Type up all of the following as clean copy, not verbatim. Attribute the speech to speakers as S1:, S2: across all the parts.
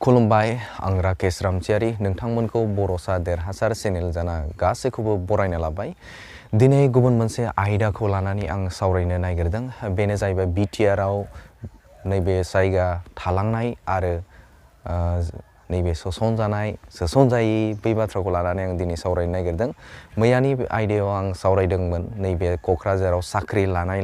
S1: खुलुमबाय आं राकेश रामचियारी नोंथांमोनखौ बर'सा देरहासार चेनेल जाना गासैखौबो बरायना लाबाय। दिनै गुबुन मोनसे आयदाखौ लानानै आं सावरायनो नागिरदों। बेनो जाहैबाय बिटिआरआव नैबे जायगा थालांनाय आरो नैबे सोसनजायै बै बाथ्राखौ लानानै आं दिनै सावरायनो नागिरदों। मैयानि आयदायाव आं सावरायदोंमोन नैबे क'क्राझाराव साख्रि लानाय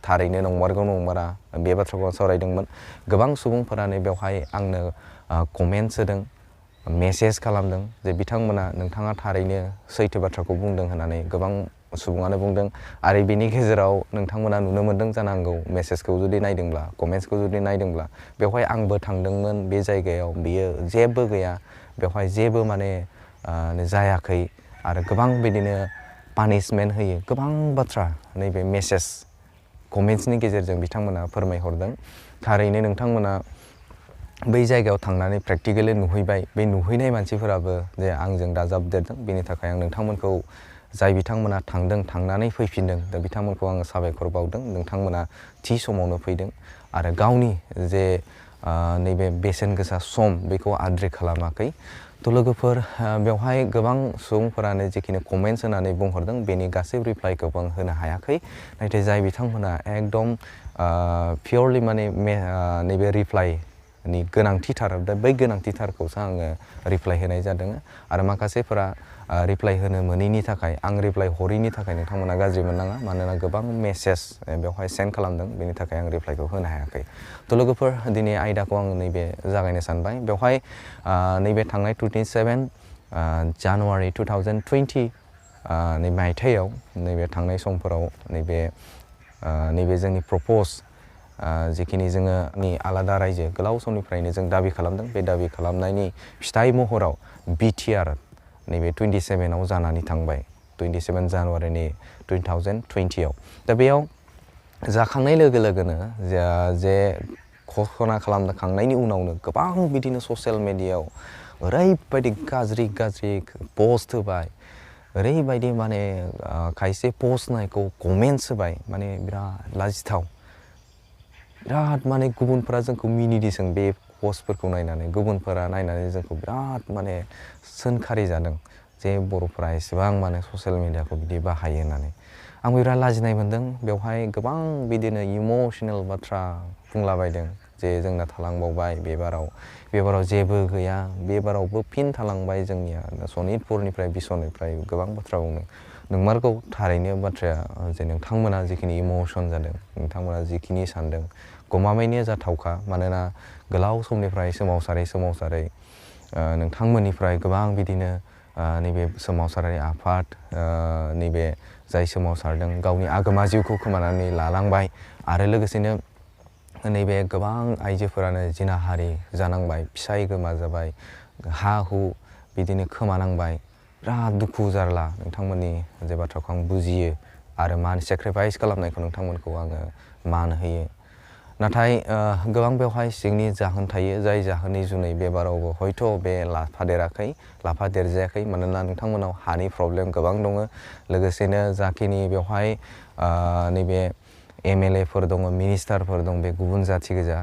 S1: थारैनो नंमारगौ नंमारा बे बाथ्राखौ आं सावरायदोंमोन। गोबां सुबुंफोरानो बेवहाय आंनो कमेन्ट्स होदों, मेसेज खालामदों जे बिथांमोना नोंथाङा थारैनो सैथो बाथ्राखौ बुंदों होननानै गोबां सुबुङानो बुंदों। आरो बिनि गेजेराव नोंथांमोना नुनो मोन्दों जानांगौ मेसेजखौ जुदि नायदोंब्ला, कमेन्ट्सखौ जुदि नायदोंब्ला, बेवहाय आंबो थांदोंमोन बे जायगायाव, बियो जेबो गैया, बेवहाय जेबो जायाखै आरो गोबां बिदिनो पानिशमेन्ट होयो, गोबां बाथ्रा नैबे मेसेज कमेन्ट्सनि गेजेरजों बिथांमोना फोरमायहरदों। थारैनो नोंथांमोना बै जायगायाव थांनानै प्रेक्टिकेलि नुहैबाय, बे नुहैनाय मानसिफोराबो जे आंजों दाजाबदेरदों। बेनि थाखाय आं नोंथांमोनखौ जाय बिथांमोना थांनानै फैफिनदों दा बिथांमोनखौ आङो साबायखर बावदों। नोंथांमोना थि समावनो फैदों आरो गावनि जे नैबे बेसेन गोसा सम बेखौ आद्रि खालामाखै। थ' लोगोफोर, बेवहाय गोबां सुबुंफोरानो जिखिनि कमेन्ट्स होनानै बुंहरदों बेनि गासै रिप्लाइखौबो आं होनो हायाखै। नाथाय जाय बिथांमोना एकदम पियरलि नैबे रिप्लाइनि गोनांथिथार, दा बै गोनांथिथारखौसो आङो रिप्लाइ होनाय जादों। आरो माखासेफोरा रिप्लाइ होनो मोनैनि थाखाय, आं रिप्लाइ हरैनि थाखाय नोंथांमोना गाज्रि मोननाङा, मानोना गोबां मेसेज बेवहाय सेन्ड खालामदों, बेनि थाखाय आं रिप्लाइखौ होनो हायाखै। थ' लोगोफोर, दिनै आयदाखौ आं नैबे जागायनो सानबाय। बेवहाय नैबे थांनाय 27 जानुवारि 2020 मायथाइयाव नैबे थांनाय समफोराव नैबे जोंनि प्रप'ज जिखिनि जोङो आलादा रायजो गोलाव समनिफ्रायनो जों दाबि खालामदों, बे दाबि खालामनायनि फिथाइ महराव बिटिआर नैबे 27आव जानानै थांबाय, 27 जानुवारिनि 2020आव। दा बेयाव जाखांनाय लोगो लोगोनो जे घोषणा खालामखांनायनि उनावनो गोबां बिदिनो ससियेल मेडियायाव ओरैबायदि गाज्रि पस्ट होबाय, ओरैबायदि खायसे पस्ट नायखौ कमेन्ट्स होबाय, बिराद लाजिथाव। बिराद गुबुनफोरा जोंखौ मिनिदिसों बे पस्टफोरखौ नायनानै, गुबुनफोरा नायनानै जोंखौ बिराद सोंखारि जादों जे बर'फोरा एसेबां ससियेल मेडियाखौ बिदि बाहायो होननानै। आंबो बिराद लाजिनाय मोन्दों। बेवहाय गोबां बिदिनो इमोसनेल बाथ्रा बुंलाबायदों जे जोंना थालांबावबाय बेबाराव जेबो गैया, बेबारावबो फिन थालांबाय जोंनिया सनितपुरनिफ्राय बिसनिफ्राय गोबां बाथ्रा बुंदों। नंमारगौ, थारैनो बाथ्राया जे नोंथांमोना जिखिनि इमोसन जादों, नोंथांमोना जिखिनि सानदों गमामायैनो जाथावखा। मानोना गोलाव समनिफ्राय सोमावसारै नोंथांमोननिफ्राय गोबां बिदिनो नैबे सोमावसारारि आफाद नैबे जाय सोमावसारदों गावनि आगोमा जिउखौ खोमानानै लालांबाय, आरो लोगोसेनो नैबे गोबां आइजोफोरानो जिनाहारि जानांबाय, फिसाय गोमाजाबाय, हा हु बिदिनो खोमानांबाय। बिराद दुखु जारला। नोंथांमोननि जे बाथ्राखौ आं बुजियो आरो सेक्रिफाइस खालामनायखौ नोंथांमोनखौ आङो मान होयो। नाथाय गोबां बेवहाय सिंनि जाहोन थायो, जाय जाहोननि जुनै बेबारावबो हयथ' बे लाफादेरजायाखै। मानोना नोंथांमोनाव हानि प्रब्लेम गोबां दङ। लोगोसेनो जाखिनि बेवहाय नैबे एमएलएफोर दङ, मिनिस्टारफोर दं, बे गुबुन जाथि गोजा।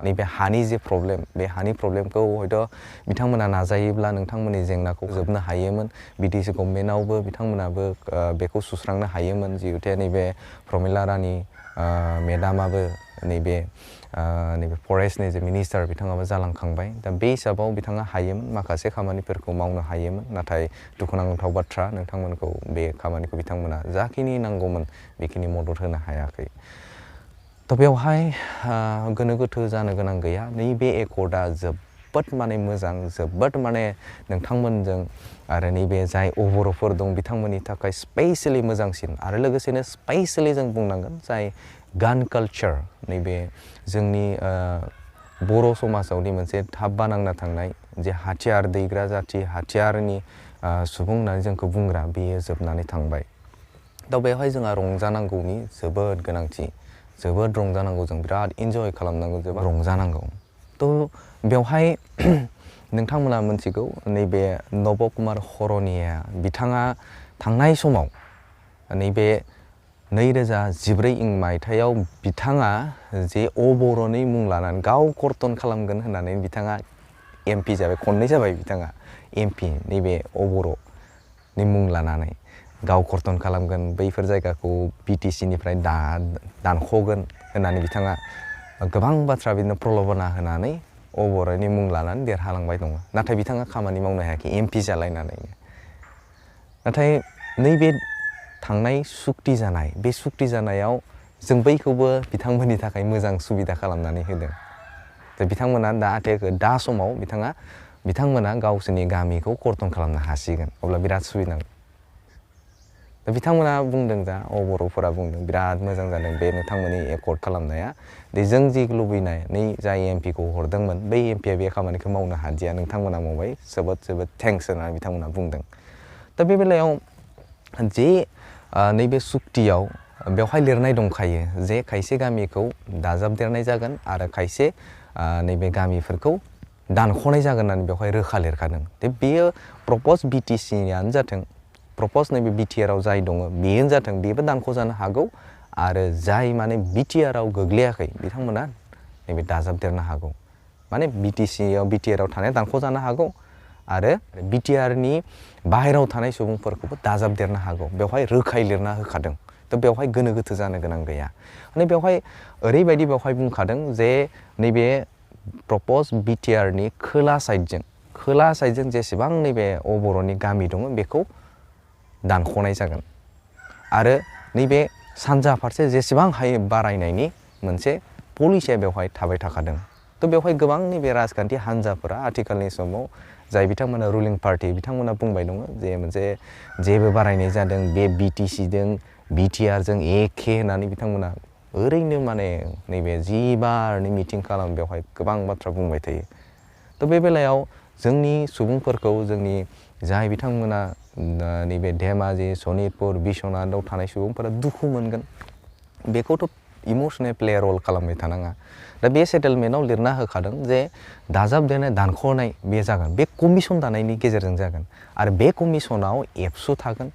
S1: नैबे हानि जे प्रब्लेम, बे हानि प्रब्लेमखौ हयथ' बिथांमोना नाजायोब्ला नोंथांमोननि जेंनाखौ जोबनो हायोमोन। बिटिसि गभर्नमेन्टआवबो बिथांमोनाबो बेखौ सुस्रांनो हायोमोन, जिहेतु नैबे प्रमिला रानि मेडामाबो नैबे फरेस्टनि जे मिनिस्टार बिथाङाबो जालांखांबाय। दा बे हिसाबाव बिथाङा हायोमोन, माखासे खामानिफोरखौ मावनो हायोमोन। नाथाय दुखुनांथाव बाथ्रा, नोंथांमोनखौ बे खामानिखौ बिथांमोना जाखिनि नांगौमोन बेखिनि मदद होनो हायाखै। थ' बेवहाय गोनो गोथो जानो गोनां गैया। नैबे एकर्डआ जोबोद मोजां, जोबोद नोंथांमोनजों आरो नैबे जाय बर'फोर दं बिथांमोननि थाखाय स्पेसियेलि मोजांसिन। आरो लोगोसेनो स्पेसियेलि जों बुंनांगोन जाय गान कालचार, नैबे जोंनि बर' समाजावनि मोनसे थाब्बा नांना थांनाय जे हाथियार दैग्रा जाथि, हाथियारनि सुबुं होननानै जोंखौ बुंग्रा, बेयो जोबनानै थांबाय। दा बेवहाय जोंहा रंजानांगौनि जोबोद गोनांथि, जोबोद रंजानांगौ, जों बिराद इन्जय खालामनांगौ, जोबोद रंजानांगौ। थ' बेवहाय नोंथांमोना मोनथिगौ नैबे नब कुमार हरनिया बिथाङा थांनाय समाव नैबे 2014 मायथाइयाव बिथाङा जे बर'नि मुं लानानै गाव कर्तन खालामगोन होननानै बिथाङा MP जाबाय खननै जाबाय बिथाङा MP नैबे अबर'नि मुं लानानै गाव कर्तन खालामगोन बैफोर जायगाखौ BTC निफ्राय दानख'गोन होननानै बिथाङा गोबां बाथ्रा बिदिनो प्रल'भना होनानै अबर'नि मुं लानानै देरहालांबाय दङ नाथाय बिथाङा खामानि मावनो हायाखै MP जालायनानै नाथाय नैबे थांनाय सुक्ति जानाय बे सुक्ति जानायाव जों बैखौबो बिथांमोननि थाखाय मोजां सुबिदा खालामनानै होदों बिथांमोना दा समाव बिथांमोना गावसोरनि गामिखौ कर्तन खालामनो हासिगोन अब्ला बिराद सुबिदा दा बिथांमोना बुंदों दा बर'फोरा बुंदों बिराद मोजां जादों बे नोंथांमोननि एकर्ड खालामनाया जों जि लुबैनानै जाय एमपिखौ हरदोंमोन बै एमपिया बे खामानिखौ मावनो हादिया नोंथांमोना मावबाय जोबोद थेंक्स होननानै बिथांमोना बुंदों दा बे बेलायाव जे नैबे सुक्तियाव बेवहाय लिरनाय दंखायो जे खायसे गामिखौ दाजाबदेरनाय जागोन आरो खायसे नैबे गामिफोरखौ दानख'नाय जागोन होननानै बेवहाय रोखा लिरखादों बेयो प्रप'ज BTCआनो जाथों प्रप'ज नैबे BTRआव जाय दङ बेनो जाथों बेबो दानख'जानो हागौ आरो जाय माने BTRआव गोग्लैयाखै बिथांमोना नैबे दाजाबदेरनो हागौ माने BTRआव थानाय दानख'जानो हागौ आरो BTRनि बाहेरायाव थानाय सुबुंफोरखौबो दाजाबदेरनो हागौ बेवहाय रोखायै लिरना होखादों थ' बेवहाय गोनो गोथो जानो गोनां गैया माने बेवहाय ओरैबायदि बेवहाय बुंखादों जे नैबे प्रप'ज BTRनि खोला साइडजों जेसेबां नैबे अबर'नि गामि दङ बेखौ दानख'नाय जागोन आरो नैबे सानजा फारसे जेसेबां हायो बारायनायनि मोनसे पलिसिया बेवहाय थाबाय थाखादों थ' बेवहाय गोबां नैबे राजखान्थि हान्जाफोरा आथिखालनि समाव जाय बिथांमोना रुलिं पार्टि बिथांमोना बुंबाय दङ जे मोनसे जेबो बारायनाय जादों बे BTCजों BTRजों एखे होननानै बिथांमोना ओरैनो माने नैबे जि बारनि मिटिं खालामो बेवहाय गोबां बाथ्रा बुंबाय थायो थ' बे बेलायाव जोंनि सुबुंफोरखौ जोंनि जाय बिथांमोना नैबे धेमाजि सनितपुर बिश्वनाथआव थानाय सुबुंफोरा दुखु मोनगोन बेखौथ' इमोसनेल प्ले रल खालामबाय थानाङा दा बे सेटेलमेन्टआव लिरना होखादों जे दाजाबदेरनाय दानख'नाय बे जागोन बे कमिसन दानायनि गेजेरजों जागोन आरो बे कमिसनाव एबसु थागोन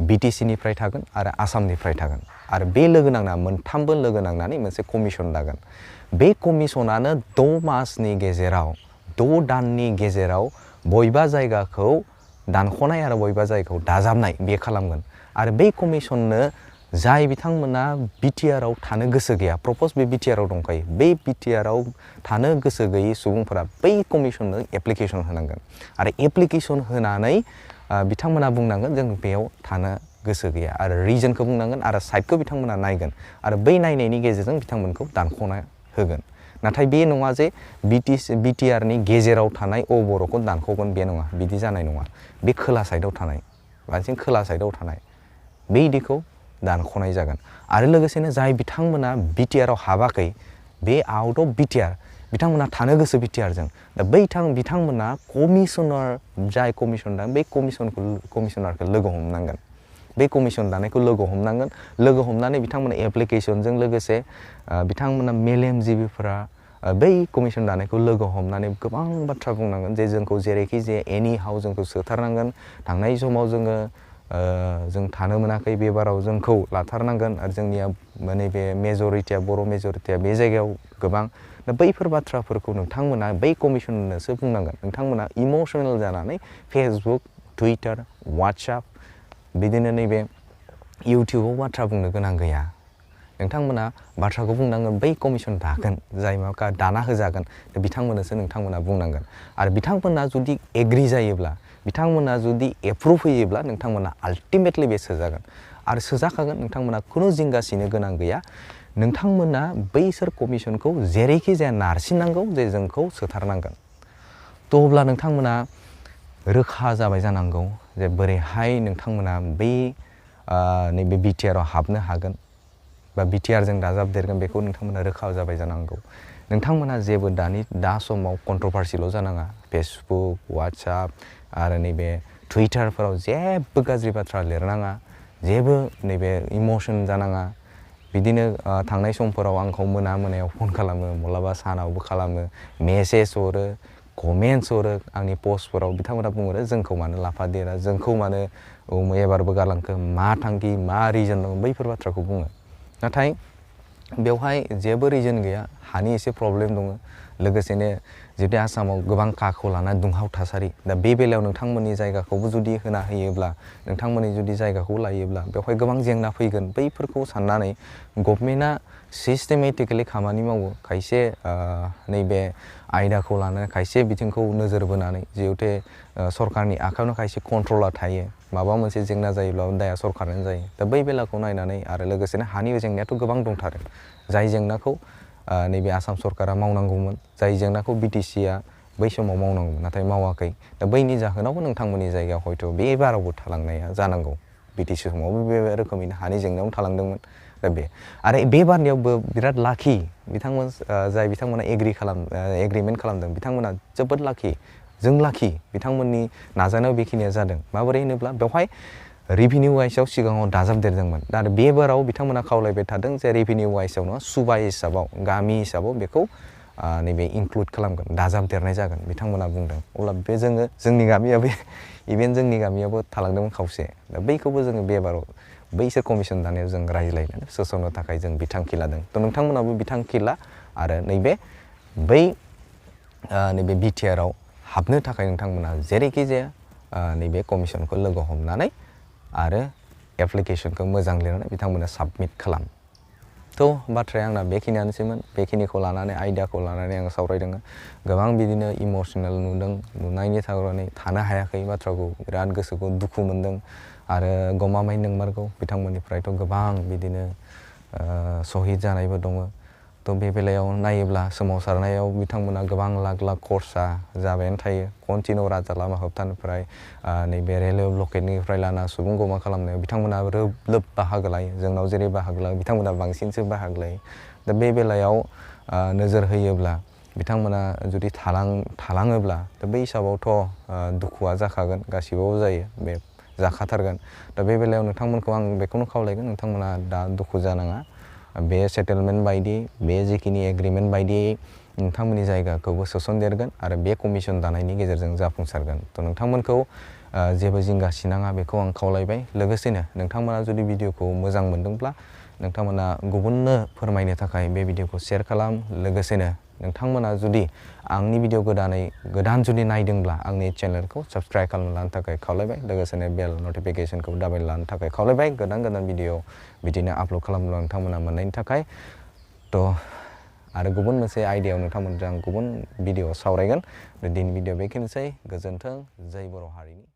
S1: BTCनिफ्राय थागोन आरो आसामनिफ्राय थागोन आरो बे लोगो नांना मोनथामबो लोगो नांनानै मोनसे कमिसन दागोन बे कमिसनानो 6 मासनि गेजेराव 6 दाननि गेजेराव बबेबा जायगाखौ दानख'नाय आरो बबेबा जायगाखौ दाजाबनाय बे खालामगोन आरो बै कमिसननो जाय बिथांमोना BTRआव थानो गोसो गैया प्रप'ज बे BTRआव दंखायो बै BTRआव थानो गोसो गैयै सुबुंफोरा बै कमिसननो एप्लिकेसन होनांगोन आरो एप्लिकेसन होनानै बिथांमोना बुंनांगोन जों बेयाव थानो गोसो गैया आरो रिजनखौ बुंनांगोन आरो साइटखौ बिथांमोना नायगोन आरो बै नायनायनि गेजेरजों बिथांमोनखौ दानख'ना होगोन नाथाय बे नङा जे BTRनि गेजेराव थानाय बर'खौ दानख'गोन बे नङा बिदि जानाय नङा बे खोला साइडआव थानाय बांसिन खोला साइडआव थानाय बेदिखौ दानख'नाय जागोन आरो लोगोसेनो जाय बिथांमोना BTRआव हाबाखै बे आउट अफ BTR बिथांमोना थानो गोसो BTRजों दा बिथांमोना कमिसनार जाय कमिसन दान बे कमिसनारखौ लोगो हमनांगोन बे कमिसन दानायखौ लोगो हमनानै बिथांमोना एप्लिकेसनजों लोगोसे बिथांमोना मेलेमजिबिफोरा बै कमिसन दानायखौ लोगो हमनानै गोबां बाथ्रा बुंनांगोन जे जोंखौ जेरैखि जे एनि हाउ जोंखौ सोथारनांगोन थांनाय समाव जों थानो मोनाखै बे बाराव जोंखौ लाथारनांगोन आरो जोंनिया नैबे मेजरिटिया बर' मेजरिटिया बे जायगायाव गोबां दा बैफोर बाथ्राफोरखौ नोंथांमोना बै कमिसननोसो बुंनांगोन नोंथांमोना इमोसनेल जानानै फेसबुक टुइटार वाट्सएप बिदिनो नैबे इउटिउबाव बाथ्रा बुंनो गोनां गैया नोंथांमोना बाथ्राखौ बुंनांगोन बै कमिसन दागोन जाय माबा दाना होजागोन बिथांमोननोसो नोंथांमोना बुंनांगोन आरो बिथांमोना जुदि एग्रि जायोब्ला बिथांमोना जुदि एप्रुभ होयोब्ला नोंथांमोना आल्टिमेटलि बे सोजागोन आरो सोजाखागोन नोंथांमोना खुनु जिंगासिनो गोनां गैया नोंथांमोना बैसोर कमिसनखौ जेरैखि जाया नारसिननांगौ जे जोंखौ सोथारनांगोन थ' अब्ला नोंथांमोना रोखा जाबाय जानांगौ जे बोरैहाय नोंथांमोना बै नैबे BTRआव हाबनो हागोन बा BTRजों दाजाबदेरगोन बेखौ नोंथांमोना रोखा जाबाय जानांगौ नोंथांमोना जेबो दा समाव कन्ट्रभार्सिल' जानाङा फेसबुक वाट्सएप आरो नैबे टुइटारफोराव जेबो गाज्रि बाथ्रा लिरनाङा जेबो नैबे इमोसन जानाङा बिदिनो थांनाय समफोराव आंखौ मोनायाव फन खालामो माब्लाबा सानावबो खालामो मेसेज हरो कमेन्टस हरो आंनि पस्टफोराव बिथांमोना बुंहरो जोंखौ मानो लाफादेरा जोंखौ मानो एबारबो गारलांखो मा थांखि मा रिजन दं बैफोर बाथ्राखौ बुङो नाथाय बेवहाय जेबो रिजन गैया हानि एसे प्रब्लेम दङ लोगोसेनो जुदि आसामाव गोबां काखौ लाना दुंहाव थासारि दा बे बेलायाव नोंथांमोननि जायगाखौबो जुदि होना होयोब्ला नोंथांमोननि जुदि जायगाखौ लायोब्ला बेवहाय गोबां जेंना फैगोन बैफोरखौ साननानै गभर्नमेन्टआ सिस्टेमेटिकेलि खामानि मावो खायसे नैबे आयदाखौ लानानै खायसे बिथिंखौ नोजोर बोनानै जिहेतु सरकारनि आखायावनो खायसे कन्ट्रला थायो माबा मोनसे जेंना जायोब्ला दाया सरकारनो जायो दा बै बेलाखौ नायनानै आरो लोगोसेनो हानि जेंनायाथ' गोबां दंथारो जाय जेंनाखौ नैबे आसाम सरकारा मावनांगौमोन जाय जेंनाखौ बिटिसिआ बै समाव मावनांगौमोन नाथाय मावाखै दा बैनि जाहोनावबो नोंथांमोननि जायगायाव हयथ' बे बारावबो थालांनाया जानांगौ बिटिसि समावबो बे रोखोमैनो हानि जेंनायावनो थालांदोंमोन दा बे आरो बे बारनियावबो बिराद लाखि बिथांमोन जाय बिथांमोना एग्रिमेन्ट खालामदों बिथांमोना जोबोद लाखि जों लाखि बिथांमोननि नाजानायाव बेखिनिया जादों माबोरै होनोब्ला बेवहाय रेभिनिउ वाइसआव सिगाङाव दाजाबदेरदोंमोन दा बे बाराव बिथांमोना खावलायबाय थादों जे रेभिनिउ वाइसआव नङा सुबा हिसाबाव गामि हिसाबाव बेखौ नैबे इनक्लुड खालामगोन दाजाबदेरनाय जागोन बिथांमोना बुंदों अब्ला बे जोंनि गामियाबो इभेन जोंनि गामियाबो थालांदोंमोन खावसे दा बैखौबो जोङो बे बाराव बैसोर कमिसन दानायाव जों रायज्लायनानै सोसननो थाखाय जों बिथांखि लादों थ' नोंथांमोनाबो बिथांखि ला आरो नैबे बिटिआरआव हाबनो थाखाय नोंथांमोना जेरैखि जाया नैबे कमिसनखौ लोगो हमनानै आरो एप्लिकेसनखौ मोजां लिरनानै बिथांमोना साबमिट खालाम थ' बाथ्राया आंना बेखिनियानोसैमोन बेखिनिखौ लानानै आयदाखौ लानानै आं सावरायदों गोबां बिदिनो इमोसनेल नुनायनि थाखाय थानो हायाखै बाथ्राखौ बिराद गोसोखौ दुखु मोनदों आरो गमामायै नंमारगौ बिथांमोननिफ्रायथ' गोबां बिदिनो सहिद जानायबो दङ थ' बे बेलायाव नायोब्ला सोमावसारनायाव बिथांमोना गोबां लाख लाख खरसा जाबायानो थायो कन्टिनिउ राजा लामा होबथानिफ्राय नैबे रेलवे ब्लकेटनिफ्राय लाना सुबुं गमा खालामनायाव बिथांमोना लोब बाहागो लायो जोंनाव जेरै बाहागो लायो बिथांमोना बांसिनसो बाहागो लायो दा बे बेलायाव नोजोर होयोब्ला बिथांमोना जुदि थालाङोब्ला दा बै हिसाबावथ' दुखुआ जाखागोन गासिबावबो जायो बे जाखाथारगोन दा बे बेलायाव नोंथांमोनखौ आं बेखौनो खावलायगोन नोंथांमोना दा दुखु जानाङा बे सेटेलमेन्ट बायदि बे जिखिनि एग्रिमेन्ट बायदियै नोंथांमोननि जायगाखौबो सोसनदेरगोन आरो बे कमिसन दानायनि गेजेरजों जाफुंसारगोन थ' नोंथांमोनखौ जेबो जिंगा सिनाङा बेखौ आं खावलायबाय लोगोसेनो नोंथांमोना जुदि भिडिअखौ मोजां मोनदोंब्ला नोंथांमोना गुबुननो फोरमायनो थाखाय बे भिडिअखौ शेयार खालाम लोगोसेनो नोंथांमोना जुदि आंनि भिडिअ गोदान जुदि नायदोंब्ला आंनि चेनेलखौ साबस्क्राइब खालामना लानो थाखाय खावलायबाय लोगोसेनो बेल नटिफिकेसनखौ दाबायना लानो थाखाय खावलायबाय गोदान भिडिअ बिदिनो आपल'ड खालामब्ला नोंथांमोना मोननायनि थाखाय थ' आरो गुबुन मोनसे आयदायाव नोंथांमोनजों गुबुन भिडिअ सावरायगोन दिनैनि भिडिअ बेखिनिसै गोजोन्थों जय बर' हारिनि